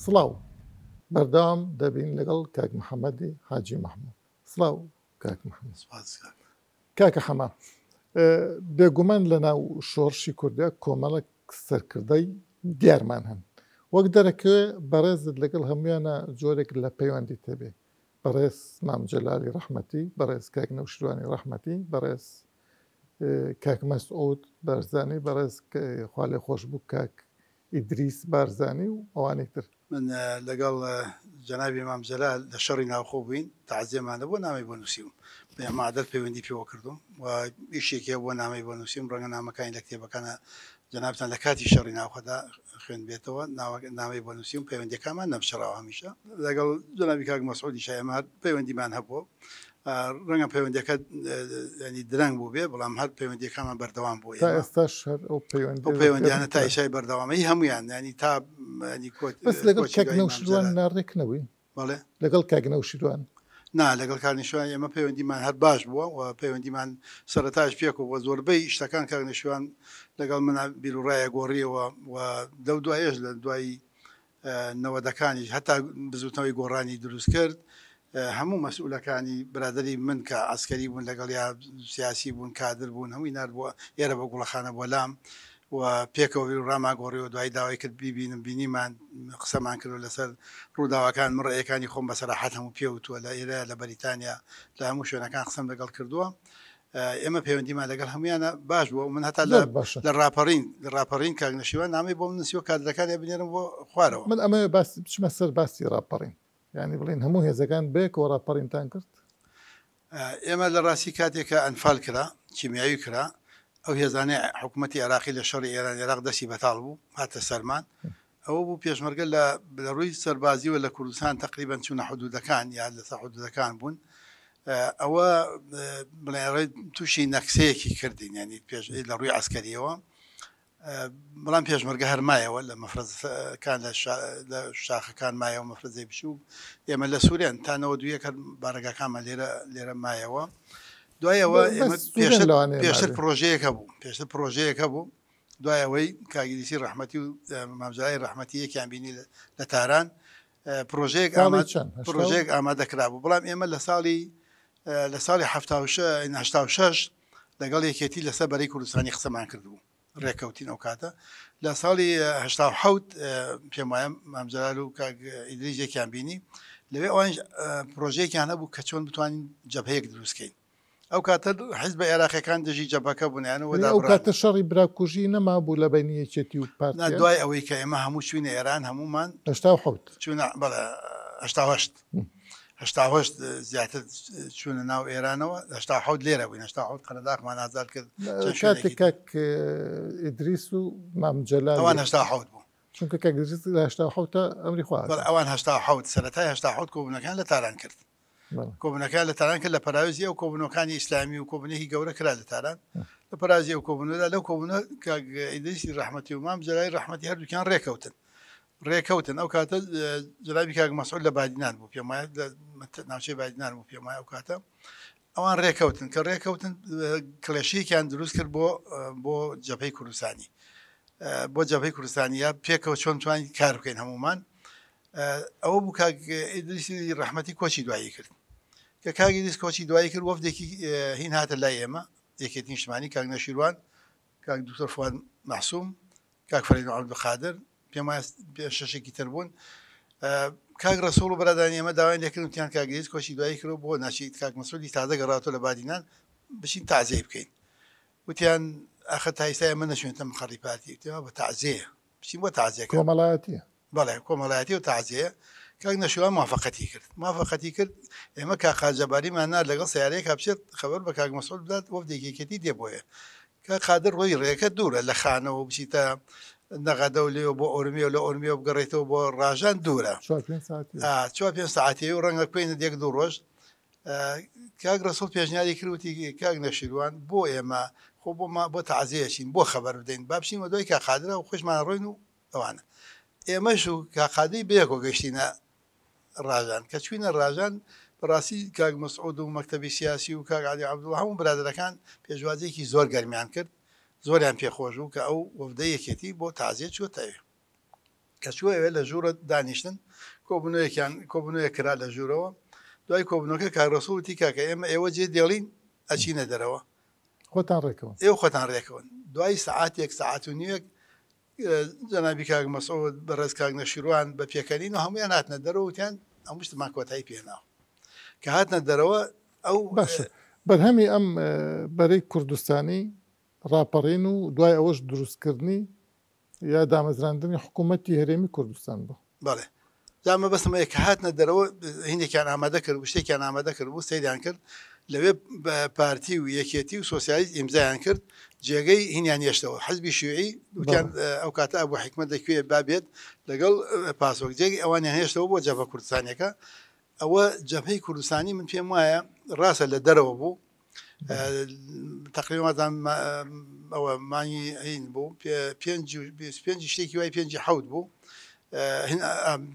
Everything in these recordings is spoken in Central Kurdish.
سڵاو. بەردەوام دەبین لەگەڵ کاک محەمەدی حاجی مەحمود. سڵاو کاک محەمەد. سپاس کاک. کاکە حەمە بێگومان لە ناو شۆڕشی کوردیا کۆمەڵێک سەرکردەی دیارمان هەن. وەک دەرەکەوێ بەڕێزت لەگەڵ هەموویانا جۆرێک لە پەیوەندیت هەبێ. بەڕێز مام جەلالی ڕەحمەتی، بەڕێز کاک نەوشیروانی ڕەحمەتی، بەڕێز کاک مەسعود بارزانی، بەڕێز خوالێخۆشبوو کاک ئیدریس بارزانی و ئەوانەی تر. من لەگەڵ جەنابی مام جەلال لە شەڕی ناوخۆ بووین، تەعزیەمان هەبوو، نامەی بۆ نووسیوم. بە مەعدەل پەیوەندی پێوە کردووم و ئیشێکی هەبووە نامەی بۆ نووسیم، ڕەنگە نامەکانی لە کتێبەکانا جەنابتان لە کاتی شەڕی ناوخۆدا خوێندبێتەوە، نامەی بۆ نووسیوم، پەیوەندییەکانمان نەپچڕاوە هەمیشە. لەگەڵ جەنابی کاک مەسعودیشا ئێمە هەر پەیوەندیمان هەبووە، ڕەنگە پەیوەندیەکە ینی درەنگ بوو بێ بەڵام هەر پەیوەندیەکانمان بەردەوام بوو تا ئێستاش هەر ئەو پەیوەندی ئەو پەیوەندیانە تا ئێستای بەردەوامە هی هەمویان ینی تا ینی کۆت بەس لەگەڵ کاک نەوشیروان ناڕێک نەبووی؟ بەڵێ لەگەڵ کاک نەوشیروان؟ نا لەگەڵ کاک نەوشیروان ئێمە پەیوەندیمان هەر باش بووە و پەیوەندیمان سەرەتاش پێکەوە بووە زۆربەی شتەکان کاک نەوشیروان لەگەڵ منا بیروڕایە گۆڕیەوە و لەو دوایەش لە دوای نەوەدەکانیش هەتا بزوتنەوەی گۆڕانی دروست کرد هەموو مەسئولەکانی برادەری من کە عەسکەری بوون لەگەڵیا سیاسی بوون کادر بوون هەمووی نارد بۆ ئێرە بۆ گوڵەخانە بۆ لام و پێکەوە بیر و ڕامان گۆڕیەوە دوایی داوای کرد بیبینم بینیمان قسەمان کردو لەسەر ڕووداوەکان من ڕەئیەکانی خۆم بە سەراحەت هەموو پێ وتووە لە ئێرە لە بەریتانیا لە هەموو شوێنەکان قسەم لەگەڵ کردووە ئێمە پەیوەندیمان لەگەڵ هەمویانە باش بووە من هەتا لە ڕاپەڕین لە ڕاپەڕین کاک نەشیوان نامەی بۆ من نووسیوە کادرەکانی بنێرم بۆ خوارەوە. من ئەمەوێ باس بچمە سەر باسی ڕاپەڕین یانی بڵێن هەموو هێزەکان بەیەکەوە ڕاپەڕینتان کرد؟ ئێمە لە ڕاستی کاتێک کە ئەنفال کرا کیمیاوی کرا ئەو هێزانەی حکوومەتی عێراقی لە شەڕی ئێران عێراق دەستی بەتاڵ بوو هاتە سەرمان ئەوە بوو پێشمەرگە لە لە ڕووی سەربازیەوە لە کوردستان تەقریبەن چوونە حدودەکان یا لەسەر حدودەکان بوون ئەوە بڵێ تووشی نەکسەیەکی کردین ینی پێش لە ڕووی عسکەریەوە بەڵام پێشمەرگە هەرمایەوە لە مەفرەزەکان لە شاخەکان مایەوە مەفرەزەی بچوو ئێمە لە سوورێن تانەوە دویەک هەر بارەگاکانمان لێرە لێرە مایەوە دوای ئەوە پێشتر پرۆژەیەک هەبوو پێشتر پرۆژەیەک هەبوو دوای ئەوەی کاک ئیدریسی ڕەحمەتی و مام جەلالی ڕەحمەتی یەکیان بینی لە تاران پرۆژەیەک پرۆژەیەک ئامادە کرابوو بەڵام ئێمە لە ساڵی لە ساڵی 1970 لەگەڵ یەکێتی لەسەر بەرەی کوردستانی قسەمان کردبوو ڕێکەوتین ئەو کاتە لە ساڵی 1970 پێم وایە مام جەلال و کاک ئیدریس یەکیان بینی لەوێ ئەوانیش پرۆژەیەکیان هەبوو کە چۆن بتوانین جەبهەیەک دروستکەین ئەو کاتە حیزبە عێراقیەکان دژی جەبهەکە بوون یان ئەوە ئەو کاتە شەڕی براکوژی نەمابوو لە بەینی یەکێتی و پارتیا؟ نا دوای ئەوەی کە ئێمە هەموو چووینە ئێران هەموومان 87 چوونە بەڵێ 88 88 زیاتر چوونە ناو ئێرانەوە 87 لێرە بووین 87 قەرەداخمان ئازاد کرد کاتێک کاک ئیدریس و مام جەلال ئەوان 87 بوو چونکە کاک ئیدریس لە 87 ئەمری خوا ئەوان 87 سەرەتای 87 کۆبوونەکان لە تاران کرد کۆبوونەکان لە تاران کرد لە پەراوێزی ئەو کۆبوونەوەکانی ئیسلامی و کۆبوونێکی گەورە کرا لە تاران لە پەراوێزی ئەو کۆبوونەوەدا لەو کۆبوونە کاک ئیدریسی ڕەحمەتی و مام جەلالی ڕەحمەتی هەردووکیان ڕێکەوتن ڕێکەوتن ئەو کاتە جەنابی کاک مەسعود لە بادینان بوو پێم وایە لە ناوچەی بادینان بوو پێم وایە ئەو کاتە ئەوان ڕێکەوتن کە ڕێکەوتن کڵێشەیەکیان دروست کرد بۆ بۆ جەبهەی کوردستانی بۆ جەبهەی کوردستانی یا پێکەوە چۆن توانین کار بکەین هەمومان ئەوە بوو کاک ئیدریسی ڕەحمەتی کۆچی دوایی کرد کە کاک ئیدریس کۆچی دوایی کرد وەفدێکی هین هاتە لای ئێمە یەکێتی نیشتمانی کاک نەشیروان کاک دکتۆر فواد مەحسوم کاک فەرەیدون عەبدولقادر پێم وایە پێ شەشێکی تر بوون کاک ڕەسوڵ و برادانی ئێمە داوایان لێکردن وتیان کاک ئیدریس کۆچی دوایی کرد بۆ ناچیت کاک مەسعودی تازە گەڕاوەتەوە لە بادینان بچین تەعزیەی بکەین وتیان ئاخر تا ئیستا ئێمە نەچوینەتە مقەڕی پارتی وتیان بە تەعزیەیە بچین بۆ تەعزیەکە کۆمەڵایەتیە. بەڵێ کۆمەڵایەتی و تەعزیەیە کاک نەشیوان موافەقەتی کرد موافەقەتی کرد ئێمە کاک قادر جەباریمان نارد لەگەڵ سەیارەیەکا بچێت خەبەر بە کاک مەسعود بدات وەفدێکی یەکێتی دێ بۆیە کاک قادر ڕۆی ڕێکە دوورە لە خانەوە بچیتە نەغەدە و لێوە بۆ ئۆرمیە و لە ئۆرمیەوە بگەڕێیتەوە بۆ ڕاژان دوورە چوار پێنج ساعەتی ئا چوار پێنج ساعەتی و ڕەنگە بکەینە یەک دوو ڕۆژ کاک ڕەسوڵ پێشنیاری کرد وتی کاک نەشیروان بۆ ئێمە خۆ بۆ ما بۆ تەعزیە چین بۆ خەبەر بدەین با بچین وە دوای کاک قادرە و خۆشمان ڕۆین و ئەوانە ئێمەش و کاک قادری بەیەکەوە گەشتینە ڕاژان کە چوینە ڕاژان بەڕاستی کاک مەسعود و مەکتەبی سیاسی و کاک عەلی عەبدوڵا هەموو برادەرەکان پێشوازیەکی زۆر گەرمیان کرد زۆریان پێخۆش بوو کە ئەو وەفدەی یەکێتی بۆ تەعزیە چووەتە ئەوێ. کە چووە ئەوێ لە ژوورە دانیشتن کۆبوونەوەیەکیان کۆبوونەوەیەک کرا لە ژوورەوە دوای کۆبوونەوەکە کاک ڕەسوڵ وتی کاکە ئێمە ئێوە جێ دێڵین ئەچینە دەرەوە خۆتان ڕێکەون ئێوە خۆتان ڕێکەون دوای سەعاتێک سەعات و نیوێک جەنابی کاک مەسعود بەڕێز کاک نەشیروان بە پێکەنین و هەموویان هاتنە دەرەوە وتیان هەموو شتمان کۆتایی پێناوە کە هاتنە دەرەوە ئەو باشە بەرهەمی ئەم بەرەی کوردستانی ڕاپەڕین و دوای ئەوەش دروستکردنی یا دامەزراندنی حکوومەتی هەرێمی کوردستان بوو. بەڵێ. جا مەبەستم ئەوەیە کە هاتنە دەرەوە هینێکیان ئامادە کرد بوو، شتێکیان ئامادە کرد بوو، سەیریان کرد لەوێ پارتی و یەکێتی و سۆسیالیست ئیمزایان کرد، جێگەی هینیان هێشتەوە. حزبی شیوعی وتیان ئەو کاتە ئەبوو حیکمەت لە کوێ با بێت لەگەڵ پاسۆک، جێگەی ئەوانیان هێشتەوە بۆ جەبهە کوردستانیەکە. ئەوە جەبهەی کوردستانی من پێم وایە ڕاستە لە دەرەوە بوو، تقریبا وازان ئەوە مانگی هین بوو پێنج پێنج شتێکی وای پێنجی حەوت بوو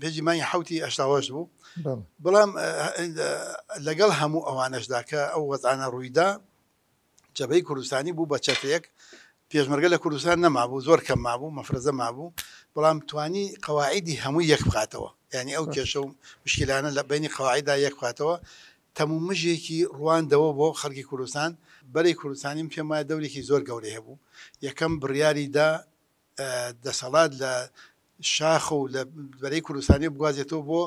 پێنجی مانگی حوتی ئەشتاوەش بوو بەڵام لەگەڵ هەموو ئەوانەشدا کە ئەو وەزانە ڕوویدا جەبەی کوردستانی بوو بە چەتەیەک پێشمەرگە لە کوردستان نەمابوو زۆر کەم مابوو مەفرەزە مابوو بەڵام توانی قەواعیدی هەمووی یەک بخاتەوە یعنی ئەو کێشە و مشکلانە لە بینی قەواعیدا یەک بخاتەوە تەمومژێکی ڕواندەوە بۆ خەڵکی کوردستان، بەرەی کوردستانی من پێم وایە دەورێکی زۆر گەورەی هەبوو، یەکەم بڕیاری دا دەسەڵات لە شاخ و لە بەرەی کوردستانی بگوازێتەوە بۆ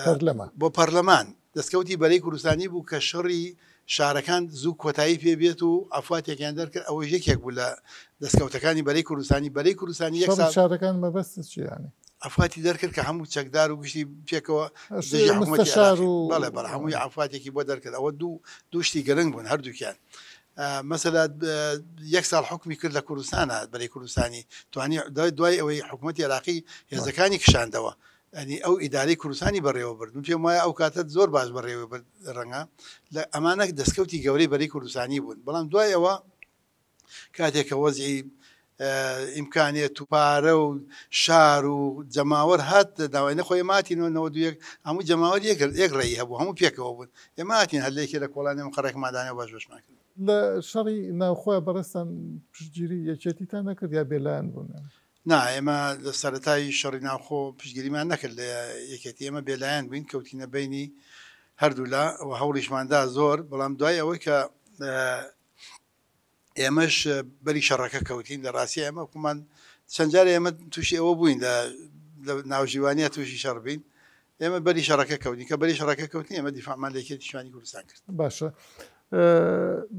پەرلەمان بۆ پەرلەمان، دەستکەوتی بەرەی کوردستانی بوو کە شەڕی شارەکان زوو کۆتایی پێ بێت و عەفواتێکیان دەرکرد، ئەوەش یەکێک بوو لە دەستکەوتەکانی بەرەی کوردستانی، بەرەی کوردستانی یەک شەڕی ساڵ. شارەکان مەبەستت چیە یانی؟ عەفواتی دەرکرد کە هەموو چەکدار و گشتی پێکەوە دژی حکوومەتی مستەشار عێراقی و بەڵێ بەڵێ هەمووی عەفواتێکی بۆ دەرکرد ئەوە دوو دوو شتی گرنگ بوون هەردووکیان مەسەلا یەک ساڵ حکومی کرد لە کوردستانە بەرەی کوردستانی توانی دوای ئەوەی حکوومەتی عێراقی هێزەکانی کشاندەوە ئەنی ئەو ئیدارەی کوردستانی بەڕێوە برد من پێم وایە ئەو کاتە زۆر باش بەڕێوە برد ڕەنگە لە ئەمانە دەستکەوتی گەورەی بەرەی کوردستانی بوون بەڵام دوای ئەوە کاتێک کە وەزعی ئیمکانیەت و پارە و شار و جەماوەر هات داوای نەخۆ ئێمە هاتینەوە 91 هەموو جەماوەر یەک یەک ڕێی هەبوو هەموو پێکەوە بوون ئێمە هاتین هەر لە یەکێ لە کۆڵانی ئەم قەڕێکمان دانێ و باش بەشمان کرد. لە شەڕی ناوخۆ بەڕێزتان پشتگیری یەکێتیتان نەکرد یا بێلایەن بوون؟ نا ئێمە لە سەرەتای شەڕی ناوخۆ پشتگیریمان نەکرد لە یەکێتی ئێمە بێلایەن بووین کەوتینە بەینی هەردوولا و هەوڵیشمان دا زۆر بەڵام دوای ئەوەی کە ئێمەش بەری شەڕەکە کەوتین لە ڕاستی ئێمە خۆمان چەند جارێ ئێمە تووشی ئەوە بووین لە ناوژیوانە تووشی شەڕ بین ئێمە بەری شەڕەکە کەوتین کە بەری شەڕەکە کەوتین ئێمە دیفاعمان لە یەکێتی نیشتمانی کوردستان کرد. باشە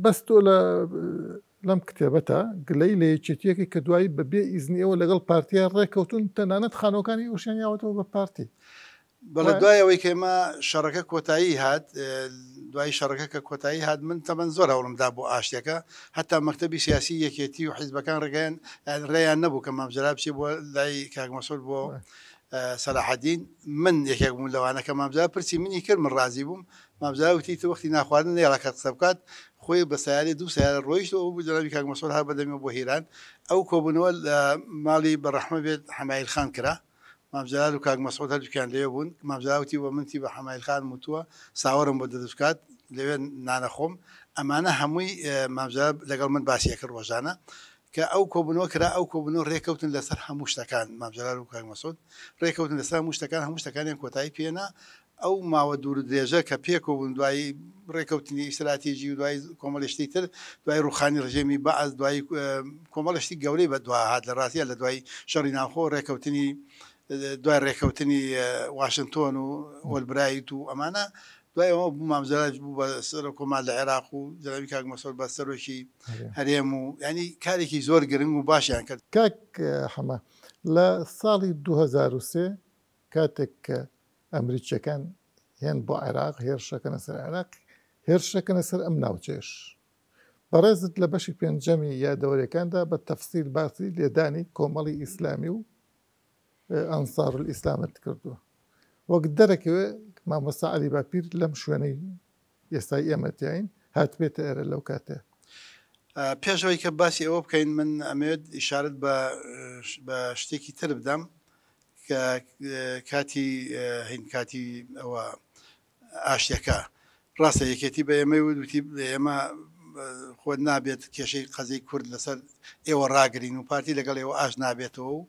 بەس تۆ لە لەم کتێبەتا گلەی لە یەکێتیەکەی کە دوایی بە بێ ئیزنی ئەوە لەگەڵ پارتیا ڕێکەوتون تەنانەت خانوەکانی ئەوشیان یاوەتەوە بە پارتی. بەڵێ دوای ئەوەی کە ئێمە شەڕەکە کۆتایی هات دوای شەڕەکە کە کۆتایی هات من تەمەن زۆر هەوڵم دا بۆ ئاشتەکە هەتا مەکتەبی سیاسی یەکێتی و حیزبەکان ڕێگەیان ڕێیان نەبوو کە مام جەلال بچێ بۆ لای کاک مەسعود بۆ سەلاحەدین من یەکێک بووم لەوانە کە مام جەلال پرسی منی کرد من ڕازی بووم مام جەلال وتی تۆ وەختی ناخواردن نەیەڵا کەس قسە بکات خۆی بە سەیارەی دوو سەیارە ڕۆیشت و ئەو بوو جەنابی کاک مەسعود هات بەدەمیەوە بۆ هیران ئەو کۆبوونەوە لە ماڵی بە ڕەحمە بێت حەمایل خان کرا مام جەلال و کاک مەسعود هەردووکیان لەوێ بوون، مام جەلال وتی بە من تی بە حەمایل خانم وتووە ساوەرم بۆ دروست بکات لەوێ نانەخۆم، ئەمانە هەمووی مام جەلال لەگەڵ من باسی ئەکرد ڕۆژانە، کە ئەو کۆبوونەوە کرا ئەو کۆبوونەوە ڕێکەوتن لەسەر هەموو شتەکان، مام جەلال و کاک مەسعود ڕێکەوتن لەسەر هەموو شتەکان، هەموو شتەکانیان کۆتایی پێنا، ئەو ماوە دوور و درێژە کە پێکەوە بوون دوایی ڕێکەوتنی ئیستراتیژی و دوایی کۆمەڵی شتی تر دوای ڕووخانی ڕژێمی بەعس دوایی کۆمەڵی شتی گەورەی بە دوا هات لە ڕاستیە لە دوای شەڕی ناوخۆ ڕێکەوتنی دوای ڕێکەوتنی واشنتۆن و ئۆلبرایت و ئەمانە دوای ئەوە بوو مام جەلال بوو بە سەرۆک کۆمار لە عێراق و جەنابی کاک مەسعود بە سەرۆکی هەرێم و یانی کارێکی زۆر گرنگ و باشیان کرد. کاک حەمە لە ساڵی 2003 کاتێک کە ئەمریکیەکان هێن بۆ عێراق هێرشەکەنە سەر عێراق هێرشەکەنە سەر ئەم ناوچەیەش. بەڕێزت لە بەشی پێنجەمی یادەوەریەکاندا بە تەفسیل باسی لێدانی کۆمەڵی ئیسلامی و ئەنسارولئیسلامت کردووە. وەک دەرەکەوێ مامۆستا عەلی باپیر لەم شوێنەی ئێستای ئێمە تیاین هاتبێتە ئێرە لەو کاتەیە. پێش ئەوەی کە باسی ئەوە بکەین من ئەمەوێت ئیشارەت بە بە شتێکی تر بدەم کە کاتی هین کاتی ئەوە ئاشتیەکە ڕاستە یەکێتی بە ئێمەی وت وتی ئێمە خۆت نابێت کێشەی قەزیەی کورد لەسەر ئێوە ڕاگرین و پارتی لەگەڵ ئێوە ئاش نابێتەوە و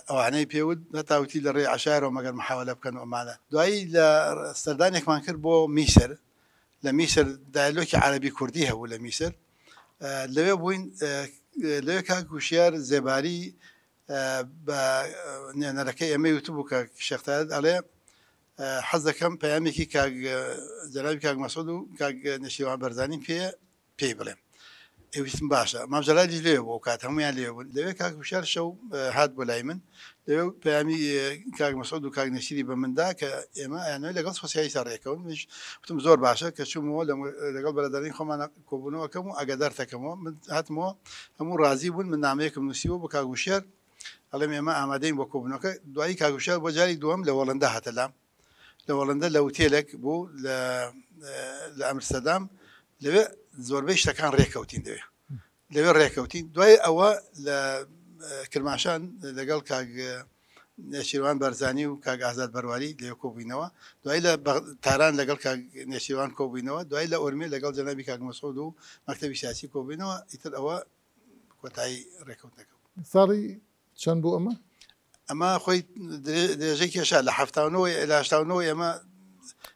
ئەوانەی پێ وت، هەتا وتی لە ڕێی عەشایەرەوە مەگەر محاوەلە بکەن و ئەمانە. دوایی لە سەردانێکمان کرد بۆ میسر، لە میسر دایەلۆکی عەرەبی کوردی هەبوو لە میسر، لەوێ بووین، لەوێ کاک هوشیار زێباری بە نوێنەرەکەی ئێمەی وتبوو کە شێخ تایەت ئەڵێ حەز دەکەم پەیامێکی کاک جەنابی کاک مەسعود و کاک نێچیرڤان بەرزانیم پێیە پێی بڵێم. ئێ ویستم باشە مام جەلالیش لەوێ بوو ئەو کات هەموویان لەوێ بوون لەوێ کاک هوشیار شەو هات بۆ لای من لەوێ پەیامی کاک مەسعود و کاک نێچیری بە من دا کە ئێمە ئەیانەوێت لەگەڵ سۆسیالیستا ڕێکەون منیش وتم زۆر باشە کە چوومەوە لەگەڵ بەرادەرانی خۆمان کۆبوونەوە کەم و ئاگادارتەکەمەوە من هاتمەوە هەموو ڕازی بوون من نامەیەکم نووسیوە بۆ کاک هوشیار ئەڵێم ئێمە ئامادەین بۆ کۆبوونەوەکە دوایی کاک هوشیار بۆ جاری دووەم لە هۆڵەندا هاتە لام لە هۆڵەندا لە وتێلێک بوو لە لە ئەمرسەدام لەوێ زۆربەی شتەکان ڕێکەوتین لەوێ لەوێ ڕێکەوتین دوای ئەوە لە کرماشان لەگەڵ کاک نێچیروان بارزانی و کاک ئازاد بەرواری لەوێ کۆبووینەوە دوای لە تاران لەگەڵ کاک نێچیروان کۆبووینەوە دوای لە ئۆرمێ لەگەڵ جەنابی کاک مەسعود و مەکتەبی سیاسی کۆبووینەوە ئیتر ئەوە کۆتایی ڕێکەوتنەکە بوو. ساڵی چەند بوو ئەمە؟ ئەمە خۆی درێژەی کێشا لە 79 لە 89 ئێمە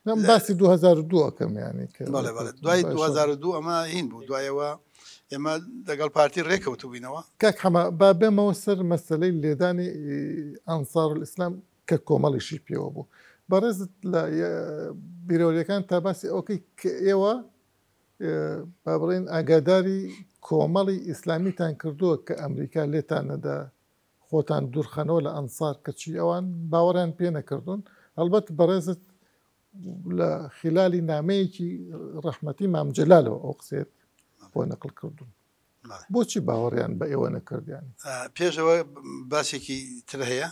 نەم باسی 2002 ئەکەم یانی کە بەڵێ بەڵێ دوای 2002 ئەمە هین بوو دوایەوە ئێمە لەگەڵ پارتی ڕێکەوتبووینەوە. کاک حەمە با بێمەوە سەر مەسەلەی لێدانی ئەنسارولئیسلام کە کۆمەڵیشی پێوە بوو. بەڕێزت لە بیرەوەریەکان تا باسی ئەوەکەی کە ئێوە با بڵێین ئاگاداری کۆمەڵی ئیسلامیتان کردووە کە ئەمریکا لێتان نەدا خۆتان دوورخەنەوە لە ئەنسار کەچی ئەوان باوەڕیان پێ نەکردوون هەڵبەت بەڕێزت لە خلالی نامەیەکی ڕەحمەتی مام جەلالەوە ئەو قسەیەت بۆ نەقل کردوون بۆچی باوەڕیان بە ئێوە نەکردیان؟ پێش ئەوە باسێکی تر هەیە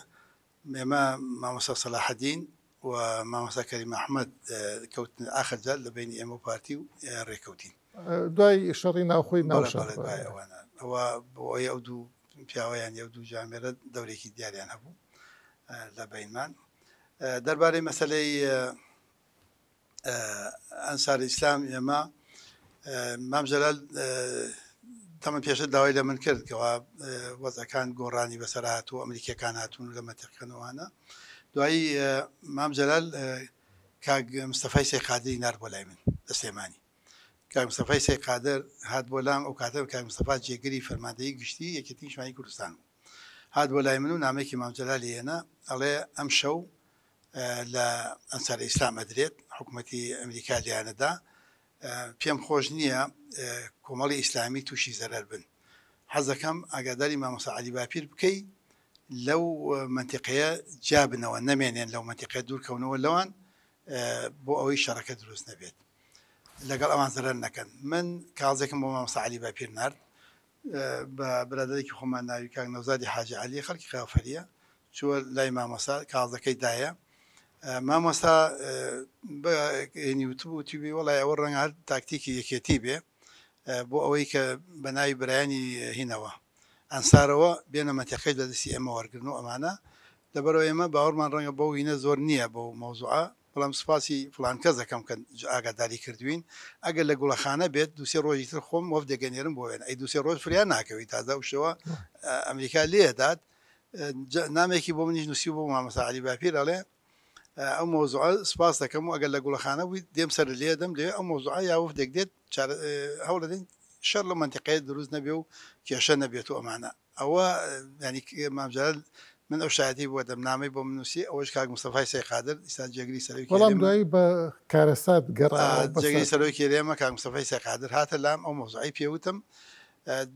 ئێمە مامۆستا سەلاحەدین و مامۆستا کەریم ئەحمەد کەوتن ئاخر جار لە بەینی ئێمە و پارتی و ڕێکەوتین. دوای شەڕی ناوخۆی ناو شار. بەڵێ دوای ئەوانە ئەوە بۆ ئەوەی ئەو دوو پیاوە یان ئەو دوو جامێرە دەورێکی دیاریان هەبوو لە بەینمان. دەربارەی مەسەلەی ئەنسار ئیسلام ئێمە مام جەلال تەمە پێشتر داوای لە من کرد کەوا وەزەکان گۆڕانی بەسەر هاتوو ئەمریکیەکان هاتوون لە مەتەکەنەوانە دوایی مام جەلال کاک مستەفای سەی قادری نارد بۆ لای من لە سلێمانی کاک مستەفای سەی قادر هات بۆ لام ئەو کاتە کاک مستەفا جێگری فەرماندەیی گشتی یەکێتی نیشتمانی کوردستان بوو هات بۆ لای من و نامەیەکی مام جەلالی هێنا ئەڵێ ئەم شەو لە ئەنسار ئیسلام ئەدرێت حکوومەتی ئەمریکا لیانەدا پێم خۆش نییە کۆمەڵی ئیسلامی تووشی زەرەر بن حەزەکەم ئاگاداری مامۆستا عەلی باپیر بکەی لەو مەنتیقەیە جیابنەوە نەمێنێن لەو مەنتیقەیە دوورکەونەوە لەوان بۆ ئەوەی شەڕەکە دروست نەبێت لەگەڵ ئەوان زەرەر نەکەن من کاغزێکم بۆ مامۆستا عەلی باپیر نارد بە برادەرێکی خۆمان ناوی کاک نەوزادی حاجی عەلی خەڵکی خاوفەریە چووە لای مامۆستا کاغزەکەی دایە مامۆستا بەینی وتبوو وتیبی وەڵای ئەوە ڕەنگە هەر تاکتیکی یەکێتی بێ بۆ ئەوەی کە بە ناوی برایانی هینەوە ئەنسارەوە بێنە مەنتیقەی لە دەستی ئێمە وەرگرن و ئەمانە لەبەرئەوە ئێمە باوەڕمان ڕەنگە بەو هینە زۆر نییە بەو مەوزوعە بەڵام سوپاسی فڵان کەس دەکەم کە ئاگاداری کردوین ئەگەر لە گوڵەخانە بێت دوسێ ڕۆژی تر خۆم وەفدێک ئەنێرم بۆ وێنە ئەی دوسێ ڕۆژ فریا ناکەوی تازە ئەو شەوە ئەمریکا لێدات نامێکی بۆ منیش نووسی بۆ مامۆستا عەلی باپیر ئەڵێ ئەو مەوزوعە سوپاس دەکەم و ئەگەر لە گوڵەخانە بووی دێم سەر لێدەم لێ ئەو مەوزوعە یا وەفدێک دێت هەوڵەدەین شەڕ لەو مەنتیقەیە دروست نەبێ و کێشە نەبێت و ئەمانە ئەوە یانی مام جەلال من ئەو شایەتی بۆ دەم نامەی بۆ من نووسی ئەوەش کاک مستەفای سەی قادر ئیستا جێگری سەرۆکی بەڵام هەرێمە. دوایی بە کارەسات گەڕایەوە بەسەر. جێگری سەرۆکی هەرێمە کاک مستەفای سەی قادر هاتە لام ئەو مەوزوعەی پێ وتم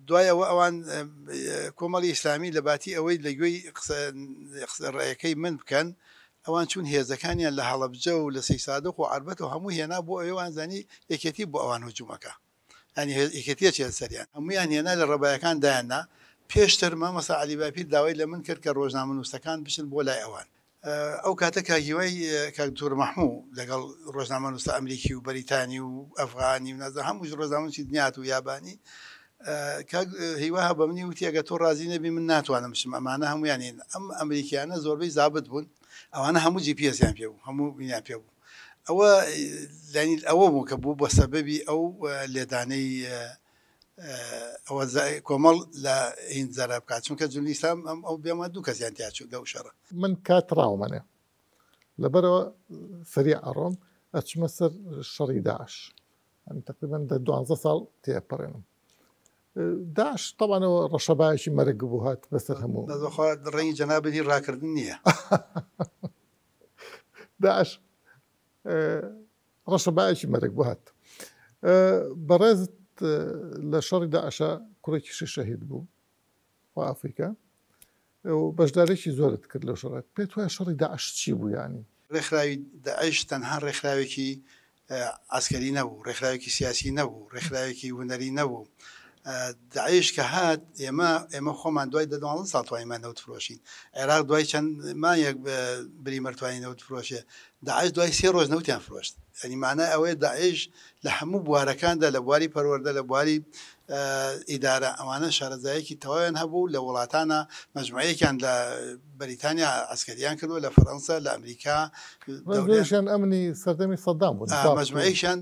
دوای ئەوە ئەوان کۆمەڵی ئیسلامی لە باتی ئەوەی لە گوێی قسە قسە ڕێیەکەی من بکەن ئەوان چوون هێزەکانیان لە هەڵەبجە و لە سەیسادق و عەربەت و هەموو هێنا بۆ ئەوێ وان زانی یەکێتی بۆ ئەوان هجوومەکە یانی یەکێتی ئەچێتە سەریان. هەموویان هێنا لە ڕەبایەکان دایاننا، پێشتر مامۆستا عەلی باپیر داوای لە من کرد کە ڕۆژنامەنووسەکان بچن بۆ لای ئەوان. ئەو کاتە کاک هیوای کاک دکتۆر مەحموو لەگەڵ ڕۆژنامەنووسە ئەمریکی و بەریتانی و ئەفغانی و نازانم هەموو ڕۆژنامەنووسی دنیا هاتوو یابانی، کاک هیوا بە منی وتی ئەگەر تۆ ڕازی نەبی من ناتوانم بچم ئەمانە هەموویان هین. ئەم ئەمریکیانە زۆربەی زابت بوون، ئەوانە هەموو جی پی ئێسیان پێ بوو، هەموو هینیان پێ بوو. ئەوە یانی ئەوە بوو کە بوو بە سەبەبی ئەو لێدانەی ئەوە کۆمەڵ لە هیند زەرەر بکات چونکە جمهوری ئیسلام ئەم ئەو بێمە دوو کەسیان تیا چوو لەو شەڕە. من کات ڕاومەنێ لەبەرەوە سەریع ئەڕۆم ئەچمە سەر شەڕی داعش ئەم تقریبا دە دوانزە ساڵ تێپەڕێنم داعش تەبانەوە ڕەشەبایەکی مەرگ بوو هات بەسەر هەموو بەخوا ڕەنگی جەنابت هی ڕاکردن نییە. داعش ڕەشەبایەکی مەرگ بوو هات. بەڕێزت لە شەڕی داعشا کوڕێکیشی شەهید بوو خوا ئەفریکا و بەشدارێکی زۆرت کرد لەو شەڕە پێت وایە شەڕی داعش چی بوو یانی؟ ڕێکخراوی داعش تەنها ڕێکخراوێکی عەسکەری نەبوو، ڕێکخراوێکی سیاسی نەبوو، ڕێکخراوێکی هونەری نەبوو. داعش کە هات ئێمە ئێمە خۆمان دوای دە دوانزە ساڵ توانیمان نەوت فرۆشین. عێراق دوای چەند مانگێک بریمەر توانی نەوت فرۆشێ. داعش دوای سێ ڕۆژ نەوتیان فرۆشت. یانی مانای ئەوەیە داعش لە هەموو بوارەکاندا لە بواری پەروەردە لە بواری ئیدارە ئەوانە شارەزایەکی تەواویان هەبوو لە وڵاتانە مەجموعەیەکیان لە بەریتانیا عەسکەریان کردووە لە فەرەنسا لە ئەمریکا زۆریشیان ئەمنی سەردەمی سەدام بوون مەجموعەیەکیان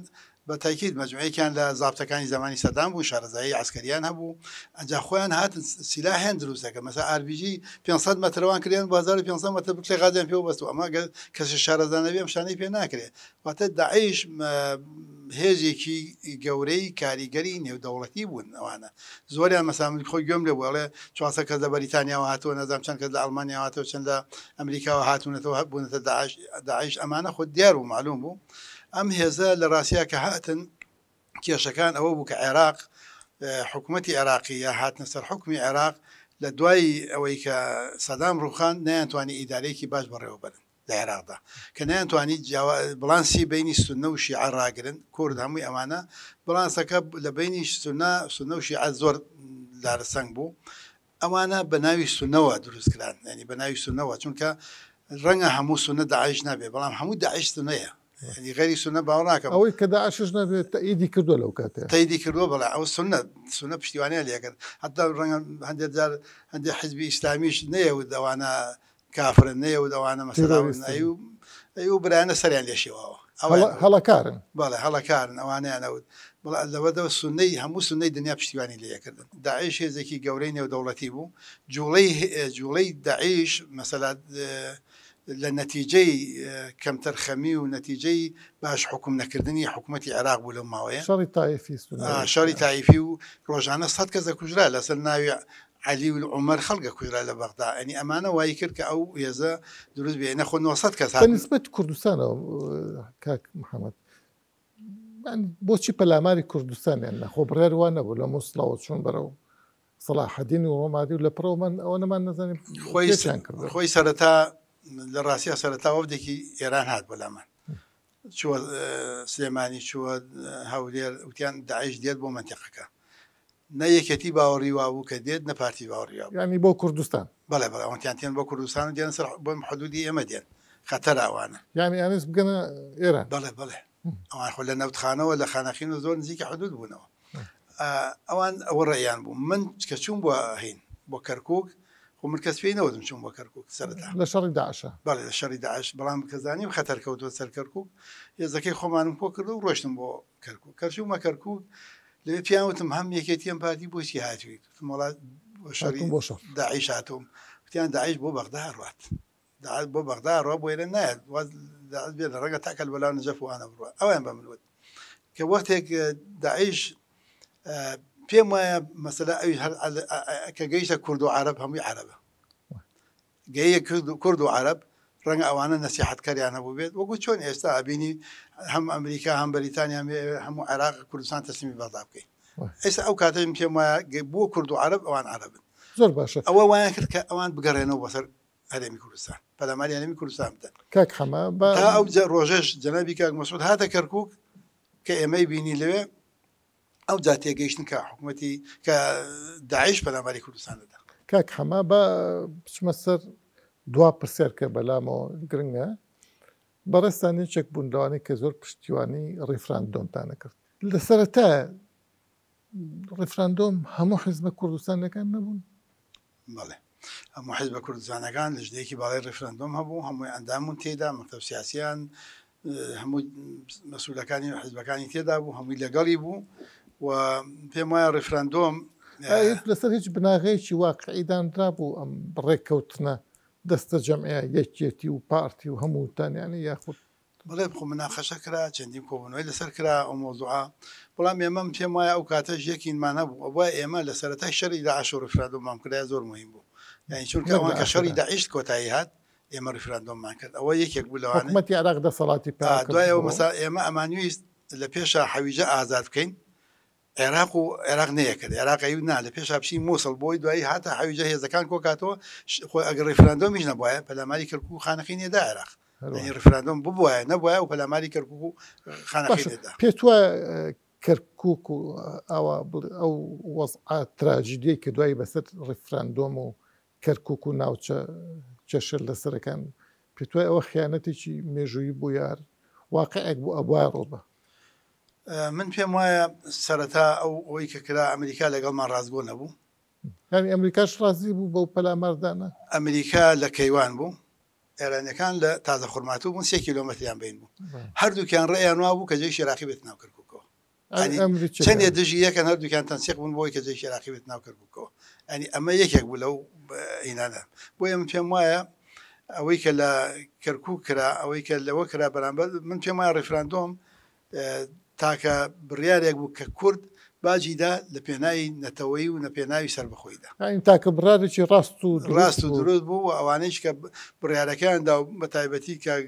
بە تاکید مەجموعەیەکیان لە زابتەکانی زەمانی سەدام بوو شارەزایی عەسکەریان هەبوو ئەنجا خۆیان هاتن سیلاحیان دروست دەکرد مەسەلەن ئاربیجی 500 مەترەوان کردیان بۆ 1500 مەتر بکلێ غازیان پێوە بەستوو ئەمە گەر کەسێ شارەزا نەبێ ئەم شتانەی پێ ناکرێ واتە داعش هێزێکی گەورەی کاریگەری نێودەوڵەتی بوون ئەوانە زۆریان مەسا من خۆی گوێم لێ بوو ئەڵێ 400 کەس لە بەریتانیاوە هاتووە نازانم چەند کەس لە ئەڵمانیاوە هاتووە چەند لە ئەمریکاوە هاتوونەتەوە بوونەتە داعش داعش ئەمانە خۆ دیار و معلوم بوو ئەم هێزە لە ڕاستیا کە هاتن کێشەکان ئەوە بوو کە عێراق حکوومەتی عێراقی یا هاتنە سەر حکومی عێراق لە دوای ئەوەی کە سەدام ڕوخان نەیانتوانی ئیدارەیەکی باش بەڕێوەبەرن لە عێراقدا کە نەیانتوانی بڵانسی بینی سوننە و شیعە ڕاگرن کورد هەمووی ئەمانە بڵانسەکە لە بینی سوننە سوننە و شیعە زۆر لارەسەنگ بوو ئەوانە بە ناوی سوننەوە دروست کران یانی بە ناوی سوننەوە چونکە ڕەنگە هەموو سوننە داعش نەبێ بەڵام هەموو داعش سوننەیە یانی غەیری سوننە باوەڕ ناکەم. ئەوەی کە داعشش نەبێ تەئیدی کردووە لەو کاتەیا. تەئیدی کردووە بەڵێ ئەوە سوننە سوننە پشتیوانیان لێ کرد حەتا ڕەنگە هەندێک جار هەندێک حیزبی ئیسلامیش نەیەوت ئەوانە کافرن نەیەوت ئەوانە مەسەلا تیرۆریستن. ئەیو ئەیو برایانە سەریان لێ شێواوە ئەوەیان هەڵە وت. هەڵەکارن. بەڵێ هەڵەکارن ئەوانەیان ئەوت بەڵا لەوەدەوە سوننەی هەموو سوننەی دنیا پشتیوانی لێ ئەکردن. داعش هێزێکی گەورەی نێودەوڵەتی بوو، جوڵەی جوڵەی داعش مەسەلا لە نەتیجەی کەمتەرخەمی و نەتیجەی باش حوکم نەکردنی حکومەتی عێراق بوو لەو ماوەیە. شەڕی تایفی سوننەی. شەڕی تایفی و ڕۆژانە سەد کەس دەکوژرا لەسەر ناوی عەلی و عومەر خەڵک ئەکوژرا لە بەغدا یانی ئەمانە وای کرد کە ئەو هێزە دروست بێ نەخۆ 900 کەس بە هاتن. نیسبەت کوردستانەوە کاک محەمەد بۆچی پەلاماری کوردستانیان نا؟ خۆ بڕیار وا نەبوو لە موسڵەوە چوون بەرەو سەڵاحەدین و ڕۆمادی و لە پڕەوە من ئەوە نەمان نەزانین خۆی پێچیان کردەوە. خۆی سەرەتا لە ڕاستیا سەرەتا وەفدێکی ئێران هات بۆ لامان چووە سلێمانی چووە هەولێر وتیان داعش دێت بۆ مەنتیقەکە نە یەکێتی باوەڕی وابوو کە دێت نە پارتی باوەڕی وابوو. یانی بۆ کوردستان؟ بەڵێ بەڵێ ئەوانتیان تێن بۆ کوردستان و دێنە سەر بۆ حدودی ئێمە دێن خەتەرە ئەوانە. یانی ئەنیس بگەنە ئێران؟ بەڵێ بەڵێ ئەوان خۆ لە نەوتخانەوە لە خانەقینەوە زۆر نزیکی حدود بوونەوە ئەوان ئەوە ڕێیان بوو من کە چووم بۆ هین بۆ کەرکک خۆ من کەس پێی نەوتم چووم بۆ کەرکک سەرەتا لە شەڕی داعشە بەڵێ لە شەڕی داعش بەڵام کە زانیم خەتەر کەوتووە سەر کەرکک هێزەکەی خۆمانم کۆ کرد و ڕۆشتم بۆ کەرکک کە چوومە کەرکک لەوێ پێیان وتم هەم یەکێتی هەم پارتی بۆچی هاتوویت؟ وتم وەڵا بۆ شەڕی هاتووم بۆ شەڕ. داعش هاتووم. وتیان داعش بۆ بەغدا ئەڕوات. داعش بۆ بەغدا ئەڕوا بۆ ئێرە نایەت. واز داعش بێنە ڕەنگە تا کەربەلا و نەجەف و ئانە بڕوا. ئەویان بە من وت. کە وەختێک داعش پێم وایە مەسەلە ئەویش هەر کە گەیشتە کورد و عەرەب هەمووی عەرەبە. گەیە کورد و عەرەب ڕەنگە ئەوانە نەسیحەتکەریان هەبووبێت وەکو چۆن ئێستا ئەبینی هەم ئەمریکا هەم بەریتانیا هەموو عێراق کوردستان تەسلیمی بەغدا بکەین ئێستا ئەو کاتەی من پێم وایە بووە کورد و عەرەب ئەوان عەرەبن زۆر باشە ئەوە وایان کرد کە ئەوان بگەڕێنەوە بەسەر هەرێمی کوردستان پەلاماری هەرێمی کوردستان بدەن کاک حەمە با تا ئەو ڕۆژەش جەنابی کاک مەسعود هاتە کەرکوک کە ئێمەی بینی لەوێ ئەوجا تێگەیشتن کە حکومەتی کە داعش پەلاماری کوردستان دەدا. کاک حەمە با بچمە سەر دوا پرسیار کە بەلامەوە گرنگە، بەڕێزتان یەکێک بوون لەوانەی کە زۆر پشتیوانی ڕیفراندۆمتان ئەکرد. لە سەرەتایە ڕیفراندۆم هەموو حیزبە کوردستانیەکان نەبوون؟ بەڵێ هەموو حیزبە کوردستانەکان لجنەیەکی باڵای ڕیفراندۆم هەبوو، هەمووی ئەندام بوون تێیدا، مەکتەب سیاسیان هەموو مەسولەکانی حیزبەکانی تێدا بوو، هەمووی لەگەڵی بوو. و پێم وایە ڕیفراندۆم لەسەر هیچ بناغەیەکی واقعی دانرابوو ئەم ڕێککەوتنە دەستە جەمعە یەکێتی و پارتی و هەمووتان یانی یاخود بەڵێ خۆ مناقەشە کرا چەندین کۆبوونەوەی لەسەر کرا ئەو مەوزوعە بەڵام ئێمە من پێم وایە ئەو کاتەش یەکینمان هەبوو ئەبوایە ئێمە لە سەرەتای شەری داعش و ڕیفراندۆممان بکردایە زۆر مهم بوو یانی چونکە نەک ئەوان لە کە شەڕی ئاخرا. داعش کۆتایی هات ئێمە ڕیفراندۆممان کرد ئەوە یەکێک بوو لەوانەی حکومەتی عێراق دەسەڵاتی پیا دوای ئەوە کردبوو. مەسا ئێمە ئەمانویست لە پێشا حەویجە ئازاد بکەین عێراق و عێراق نەیەکرد عێراق ئەیوت نا لە پێشا بچین موسڵ بۆی دوایی هاتە حەویجە هێزەکان کۆکاتەوە خۆ ئەگەر ڕیفراندۆمیش نەبوایە پەلاماری کەرکوک و خانەقین نێدا عێراق یعنی ڕیفراندۆم ببوایە نەبوایە و پەلاماری کەرکوک و خانەقین نێدا. پێت وایە کەرکوک و ئەوە ئەو وەزعە تراژیدیەی کە دوایی بەسەر ڕیفراندۆم و کەرکوک و ناوچە کێشە لەسەرەکان پێت وایە ئەوە خیانەتێکی مێژوویی بوو یار واقعێک بوو ئەبوایە ڕووبا؟ من پێم وایە سەرەتا ئەو ئەوەی کە کرا ئەمریکا لەگەڵمان ڕاستگۆ نەبوو. یانی ئەمریکاش ڕازی بوو بەو پەلاماردانە؟ ئەمریکا لە کەیوان بوو، ئێرانیەکان لە تازە خورماتوو بوون، سێ کیلۆمەتریان بەین بوو. هەردووکیان ڕێیان وا بوو کە جەیشی عێراقی بێتە ناو کەرکووکەوە. یانی چەندێ دژی یەکەن هەردووکیان تەنسیق بوون بۆی کە جەیشی عێراقی بێتە ناو کەرکووکەوە. یانی ئەمە یەکێک بوو لەو هینانە. بۆیە من پێم وایە ئەوەی کە لە کەرکووک کرا، ئەوەی کە لەوە کرا بەرامبەر من پێم وایە ڕیفراندۆم تاکە بڕیارێک بوو کە کورد باجی دا لە پێناوی نەتەوەیی و نە پێناوی سەربەخۆییدا. یانی تاکە بڕارێکی ڕاست و دروست ڕاست و بوو. دروست بوو و ئەوانەیش کە بڕیارەکەیان دا و بە تایبەتی کاک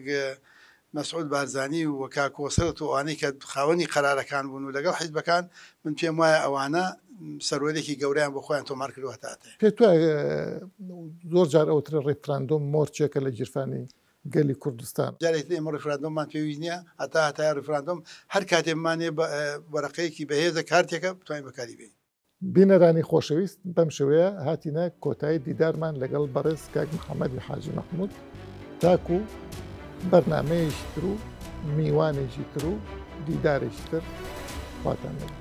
مەسعود بارزانی و کاک کۆسرەت و ئەوانەی کە خاوەنی قەرارەکان بوون و لەگەڵ حیزبەکان من پێم وایە ئەوانە سەروەرێکی گەورەیان بۆ خۆیان تۆمار کردووە هەتا هەتایە. پێت وایە زۆر جار ئەوترێ ڕیفراندۆم مۆرچێکە لە گیرفانی گەلی کوردستان. جارێکی تر ئێمە ڕیفراندۆممان پێویست نییە، هەتا هەتایە ڕیفراندۆم هەر کاتێ بمانەوێ بە وەرەقەیەکی بەهێزە کارتێکە بتوانین بەکاری بێنین. بینەرانی خۆشەویست بەم شێوەیە هاتینە کۆتایی دیدارمان لەگەڵ بەڕێز کاک محەمەدی حاجی مەحمود تاکو بەرنامەیەکی تر و میوانێکی تر و دیدارێکی تر خواتان لەگەڵ.